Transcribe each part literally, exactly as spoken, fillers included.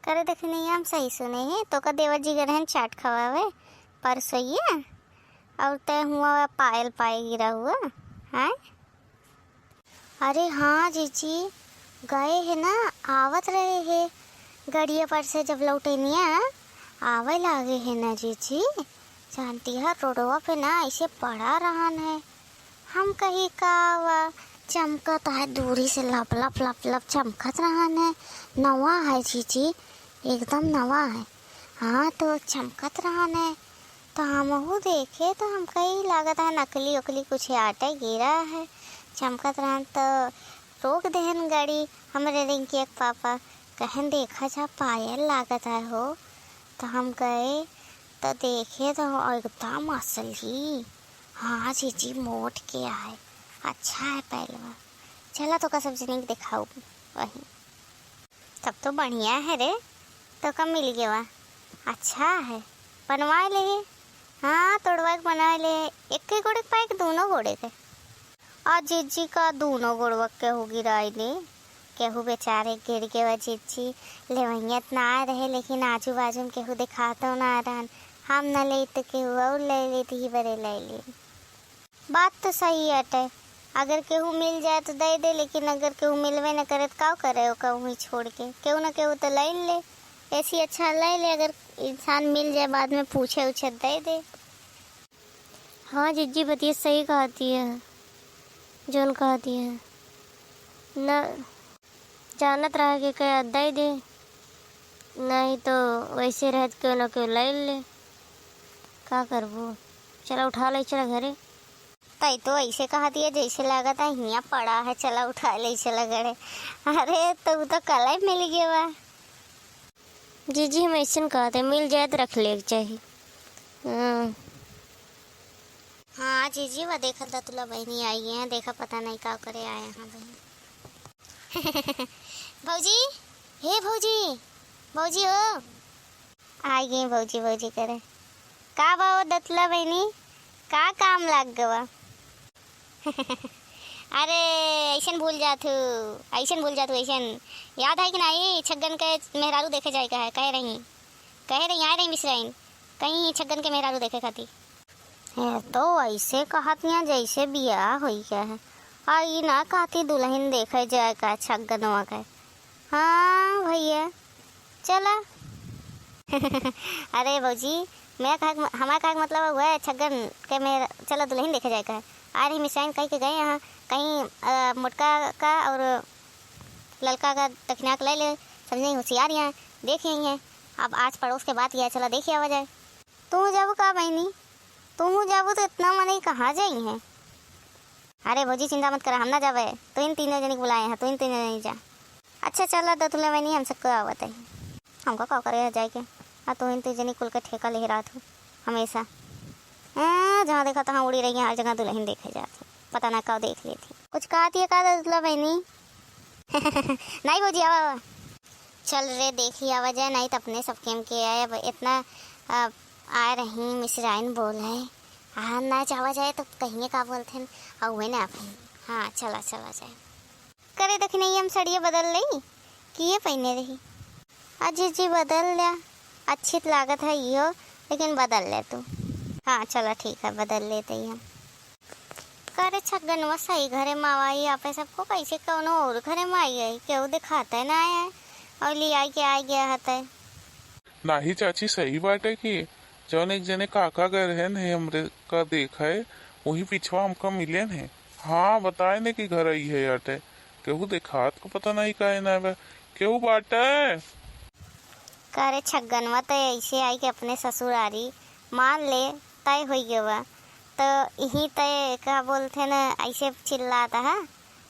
अरे देखनी, हम सही सुने हैं, तोका देवर जी गए रहन चाट खवावे परसोइया, और तय हुआ पायल पाए गिरा हुआ। हाँ, अरे हाँ जीजी, गए है ना, आवत रहे है गड़िया पर से, जब लौटेनिया आवे लागे है ना जीजी, जानती है रोडवा पे ना ऐसे पड़ा रहन है। हम कही का वा चमकत है, दूरी से लप लप लप लप चमकत रहन है। नवा है जीजी, एकदम नवा है। हाँ, तो चमकत रहन है, तो हमहू देखे, तो हम कही लागत है नकली उकली कुछ आटे गिरा है, चमकत रहन। तो रोक देहन गाड़ी हमरे रिंकी के पापा, कहन देखा जा पायल लागत है हो। तो हम गए तो देखे तो एकदम असली। हाँ जीजी, मोट के आए, अच्छा है पहलवा। चला तोका सब जने के देखाऊ वही। तब तो बढ़िया है रे, तोका मिल गवा। अच्छा है, बनवा ले। हाँ, तोड़वा के बनवा ले, एक के गोड़े के पाए कि दोनों गोड़े के? आ जीजी का दोनों गोड़वा के केहू गिराई ले, केहू बेचारे गिर गवा जीजी। लेवैया त ना रहे, लेकिन आजू बाजू में केहू देखातो ना रहन। हम न ले तो केहू और ले ले, तो ही बरे ले ले। बात तो सही हटे, अगर केहू मिल जाए तो दे दे, लेकिन अगर केहू मिलबे न करे तो का करे ओका वहीं छोड़ के? केहू न केहू तो लाइन ले, ऐसी अच्छा लाइन ले, अगर इंसान मिल जाए बाद में पूछे उछे दे दे। हाँ जीजी, बतिया सही कहती है, जौन कहती है ना। जानत रहा कि कह दे दे, नहीं तो वैसे रहत केहू न केहू लाइन ले। का करबू? चला उठा ले, चला घरे। तई तो ऐसे कहती है जैसे लागत है हियाँ पड़ा है, चला उठा ले, चला घरे। अरे तू तो कल ही मिल गवा। जीजी, हम ऐसे न कहते, मिल जाए तो रख ले के चाही। हाँ। हाँ जीजी, वह देखा दतुला बहनी आई है, देखा पता नहीं का करे आए हैं बहन। भौजी, हे भौजी, भौजी हो। आ गई भौजी, भौजी करे। का बा वो दतुला बहनी, का काम लाग गवा? अरे, ऐसन भूल जात हूँ, ऐसन भूल जात हूँ, ऐसन। याद है कि नहीं, छग्गन के मेहरारू देखे जाए का है, कहे रही, कहे रही, आए रही मिश्राइन, कहीं छग्गन के मेहरारू देखे खातिर। ये तो ऐसे कहत हैं जैसे बियाह होई गया है। आ, ई ना कहती दुल्हन देखे जाए का छग्गनवा के। हाँ भैया, चला। अरे भौजी, मैं कहे के म-, हमारे कहे के मतलब हुआ है, छग्गन के मेर-, चला दुल्हन देखे जाए का है। आ रही मिसाइन कह के गए हैं, कहीं, अ, मोटका का और ललका का दक्षिणा के ले ले, समझे होशियार यहाँ, देख यही है। अब आज पड़ोस के बात यह है, चला देख आवा जाए। तू जाबू का बहनी? तू जाबू तो इतना मनई कहाँ जाई है? अरे भौजी, चिंता मत करा, हम ना जाबे, तू इन तीनों जनी के बुलाए हैं, तू इन तीनों जनी जा। अच्छा चला दतुला बहनी, हम सबको आवत है, हमका का करे जाए के। आ तू इन तीन जनी कुल के ठेका ले रहत हो हमेशा। हाँ, जहाँ देखा तहाँ उड़ी रही है, हर जगह दुल्हन देखे जात है, पता ना का देख लेती। कुछ कहती है का दतुला बहनी? नहीं भौजी, आवा, आवा। चल रे, देखी आवा जाए, नहीं तो अपने सबके में के आए। अब इतना, अ, आ रही मिसराइन बोल है, हाँ, ना जावा जाए तो कहिए का बोलते हैं, अउए ना अपने। हाँ, चला, चला जाए। करे देखी नहीं, हम सड़िया बदल लई, कि ये पहने रही। अजी जी, बदल ल्या, अच्छी त लागत है इहो, लेकिन बदल ले तू। हाँ, चला ठीक है, बदल लेते ही हम। करे छगनवा सही घरे मा आई, आपे सबको कैसे कौनो और घरे मा आई है, केहू दिखाते ना आया है, और ले आई के आ गया हते। नाही चाची, सही बाटे कि जौन एक जने काका गए रहे ने हमरे का देखा है, वही पिछवा हमका मिले ने। हाँ, बताए ने कि घर आई है आटे, केहू देखात को पता नहीं काहे ना बा, केहू बाटे। करे छगनवा तो ऐसे आई कि अपने ससुरारी मान ले, तय होई गवा। तो यही तय का बोलते न, ऐसे चिल्लाता है,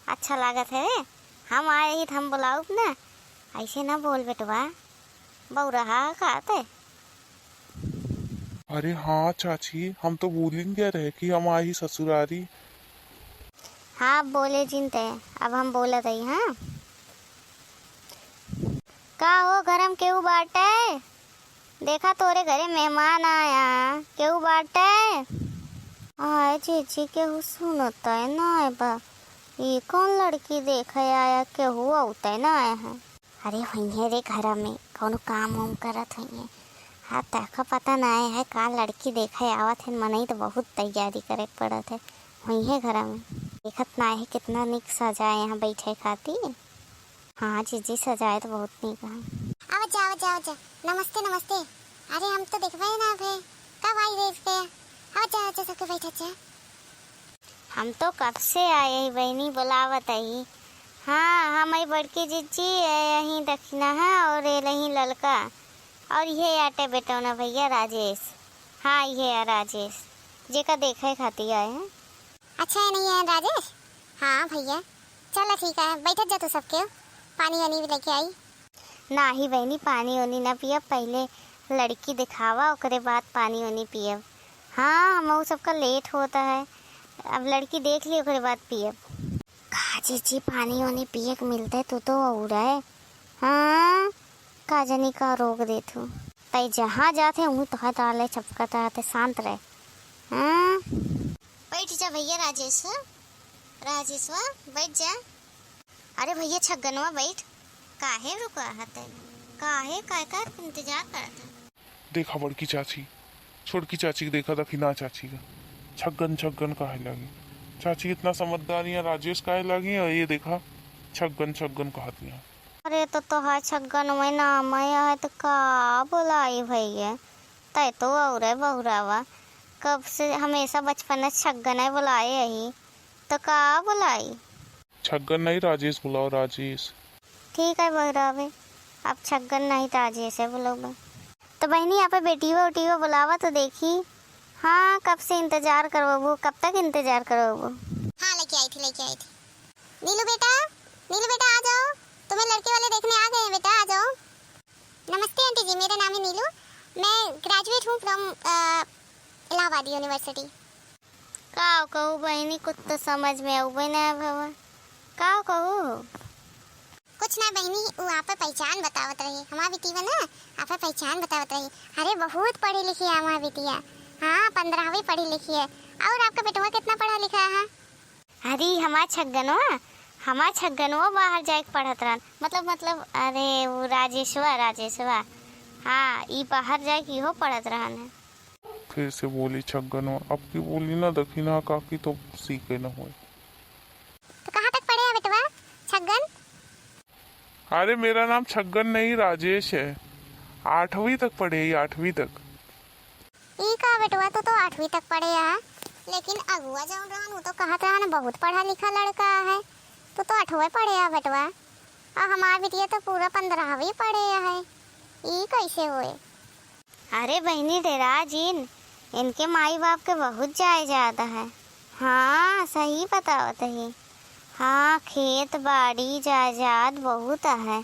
अच्छा लागत है रे। हम आए ही तो हम बुलाउब ना, ऐसे ना बोल बेटवा, बौरहा का तय। अरे हाँ चाची, हम तो भूलिन गए रहे कि हम आई ही ससुरारी। हाँ, बोले जिन तय, अब हम बोलत हई, हाँ। का हो, घर में केहू बाटे? देखा, तोरे घरे मेहमान आया, केहू बाटे? आए जीजी, केहू सुनते ना आए बा। ई कौन लड़की देखे आया, केहू औते ना आए हैं। अरे, वही है रे घर में, कौनो काम वाम करत होइहैं। हाँ, तहका पता नाहीं है का, लड़की देखै आवत हैं, मनई तो बहुत तैयारी करै के पड़त है। होइहैं घर में, देखत नाहीं है कितना निक सजाए यहाँ बैठे खातिर। हाँ जीजी, सजाए तो बहुत निक है। आवत जा, आवत जा, आवत जा। नमस्ते, नमस्ते। अरे हम तो देखबै ना भे, कब आई देख के। आवत जा, आवत जा, सबके बैठत जा। हम तो कब से आए ही बहिनी, बोलावत ही। हाँ, हमरी बड़की जीजी यही दखिना है और ये लही ललका। और ये आटे बेटौना भैया राजेश। हाँ, ये है राजेश, जेका देखै खातिर आए हैं। अच्छा है नहीं है राजेश? हाँ भैया, चला ठीक है, बैठत जा तू सबके, पानी वानी भी लेके आई। नाहीं बहिनी, पानी ओनी ना पियब, पहिले लड़की देखावा, ओकरे बाद पानी ओनी पियब। हाँ, हमहू सबका लेट होत है, अब लड़की देख ली, ओकरे बाद पियब। का जीजी, पानी ओनी पिए के मिलते, तू तो अउर है। हाँ, का जनी का रोक देत हूँ। तै जहाँ जात है, वहीं तोहर डाले चपकत रहते, शांत रहे। हाँ? बैठ जा भैया राजेश, राजेशवा, बैठ जा। अरे भैया छगनवा बैठ, काहे रुका हते? काहे, काय का इंतजार करत है? देखा बड़की चाची, छोटकी चाची के देखा, दखिना चाची का। छग्गन छग्गन काहे लागी? चाची इतना समझदार है, राजेश काहे लागी? और ये देखा, छग्गन छग्गन कहत है। अरे तो तोहार छग्गन में नाम आया है तो का बोलाई भैया? तै तो और है बहुरावा, कब से हमेशा बचपन से छग्गन है बोलाए यही, तो का बोलाई? छग्गन नहीं, राजेश बुलाओ, राजेश। ठीक है बहरावे, अब छग्गन नहीं राजेश है बुलावे। तो बहिनी, आप बेटीवा उटीवा बुलावा तो देखी। हाँ, कब से इंतजार करवाबू, कब तक इंतजार करवाबू? हाँ, लेके आई थी, लेके आई थी। नीलू बेटा, नीलू बेटा आ जाओ, तुम्हें लड़के वाले देखने आ गए हैं बेटा, आ जाओ। नमस्ते आंटी जी, मेरा नाम है नीलू, मैं ग्रेजुएट हूँ फ्रॉम इलाहाबाद यूनिवर्सिटी। का कहू बहिनी, कुछ तो समझ में अउबे ना भवा। का कहू? कुछ ना बहिनी, उ आपे पहचान बतावत रही, हमार बिटिया ना आपे पहचान बतावत रही। अरे बहुत पढ़ी लिखी है हमार बिटिया, हाँ पन्द्रहवीं पढ़ी लिखी है। और आपका बेटवा कितना पढ़ा लिखा है? अरे हमार छग्गनवा, हमार छग्गनवा बाहर जाए के पढ़त रहन, मतलब, मतलब, अरे वो राजेशवा, राजेशवा, हाँ, ई बाहर जाए के इहो पढ़त रहन है। फिर से बोली छग्गनवा, अब की बोली ना दखिना काकी तो सीखे न होए। तो कहाँ तक पढ़े है बेटवा छग्गन? अरे मेरा नाम छग्गन नहीं राजेश है, आठवीं तक पढ़े ही, आठवीं तक। ई का बेटवा, तू तो आठवीं तक पढ़े है, लेकिन अगुआ जौन रहन उ तो कहत रहन बहुत पढ़ा लिखा लड़का है, तू तो आठवें पढ़े है बेटवा। और हमार बिटिया तो पूरा पन्द्रहवीं पढ़े है, ई कैसे होए? अरे बहिनी डेरा जिन, इनके माई बाप के बहुत जायदाद है। हाँ, सही बतावत ही। हाँ, खेत बाड़ी जायदाद बहुत है।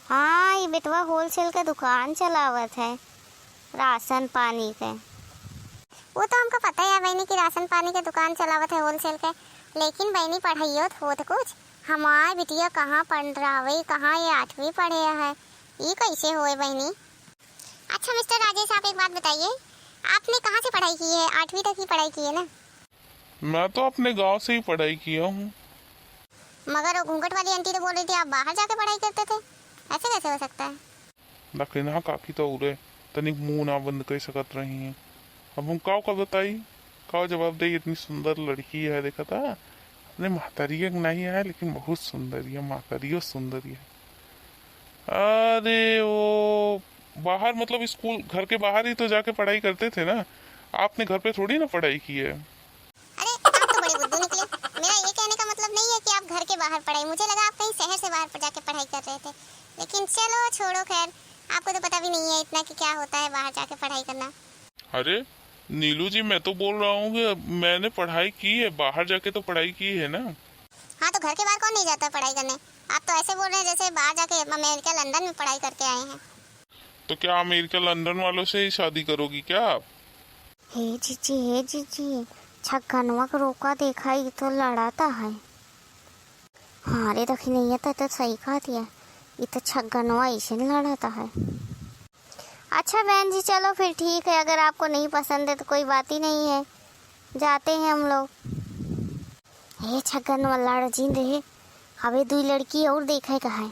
हाँ, ई बेटवा होलसेल के दुकान चलावत है, राशन पानी के। वो तो हमका पता है बहिनी कि राशन पानी के दुकान चलावत है होलसेल के, लेकिन बहिनी पढ़ाइयो तो होत कुछ। हमार बिटिया कहाँ पन्द्रहवीं, कहाँ ये आठवीं पढ़े है, ई कैसे होए बहिनी? अच्छा मिस्टर राजेश, आप एक बात बताइए, आपने कहाँ से पढ़ाई की है? आठवीं तक ही पढ़ाई की है ना? मैं तो अपने गांव से ही पढ़ाई किया हूँ। मगर वो घूंघट वाली आंटी तो बोल रही थी आप बाहर जाके पढ़ाई करते थे, ऐसे कैसे हो सकता है? लेकिन हाँ काकी तो उरे तनिक मुंह ना बंद कर सकत रही हैं। अब हम काव का बताई, काव जवाब दे, इतनी सुंदर लड़की है, देखा था अपने महतारिया के नहीं है, लेकिन बहुत सुंदर है, महतारियो सुंदर है। अरे वो बाहर, मतलब स्कूल, घर के बाहर ही तो जाके पढ़ाई करते थे ना, आपने घर पे थोड़ी ना पढ़ाई की है। अरे आप तो बड़े बुद्धू निकले। मेरा ये कहने का मतलब नहीं है कि आप घर के बाहर पढ़ाई, मुझे लगा आप कहीं शहर से बाहर जाके पढ़ाई कर रहे थे, लेकिन चलो छोड़ो, खैर आपको तो पता भी नहीं है इतना कि क्या होता है बाहर जाके पढ़ाई करना। अरे नीलू जी, मैं तो बोल रहा हूँ कि मैंने पढ़ाई की है, बाहर जाके तो पढ़ाई की है ना। हाँ, तो घर के बाहर कौन नहीं जाता है पढ़ाई करने? आप तो ऐसे बोल रहे हैं जैसे बाहर जाके अमेरिका, लंदन में पढ़ाई करके आए हैं। तो क्या अमेरिका, लंदन वालों से ही शादी करोगी क्या आप? हे जीजी, हे जीजी, छगनवा के रोका, देखा, ई तो लड़ाता है। हाँ रे दखिनैया, तै तो सही कहत है, ई तो छगनवा ऐसे लड़ाता है। अच्छा बहन जी, चलो फिर ठीक है, अगर आपको नहीं पसंद है तो कोई बात ही नहीं है, जाते हैं हम लोग। हे छगनवा, लड़ जिन रहे, अबे दुई लड़की और देखे का है,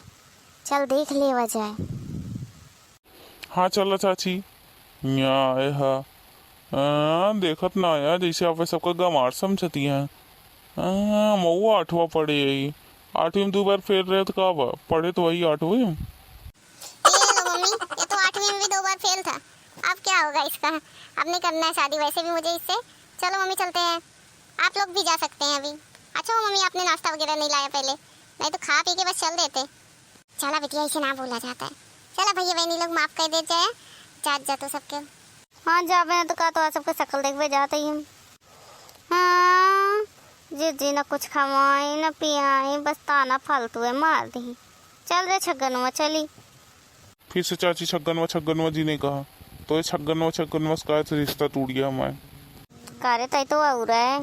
चल देख लेवा जाए। हाँ, चला चाची, यहाँ आए हा। हाँ, देखत ना आया, जैसे आप सबका गंवार समझती हैं। हाँ, मऊआ आठवाँ पढ़े है। आठवीं में दो बार फेल रहे तो का बा? पढ़े तो वही आठवीं में। ये लो मम्मी, ये तो आठवीं में भी दो बार फेल था। अब क्या होगा इसका? अब नहीं करना है शादी वैसे भी मुझे इससे। चलो मम्मी, चलते हैं, आप लोग भी जा सकते हैं अभी। अच्छा हुआ मम्मी, आपने नाश्ता वगैरह नहीं लाया पहले, नहीं तो खा पी के बस चल देते। चला बिटिया, इसे ना बोला जाता है। चला भैया बहनी लोग, माफ कर दे जाए, जात जा तो सबके। हाँ, जाबे ना तो का, तो सबके शकल देखबे जात ही हम। हाँ, जे जी ना कुछ खवाई ना पियाई, बस ताना फालतू है मार दी। चल रे छगनवा, चली। फिर से चाची छगनवा छगनवा जी ने कहा, तो ये छगनवा छगनवा से काहे से रिश्ता टूट गया हमारे? का रे, तई तो और है,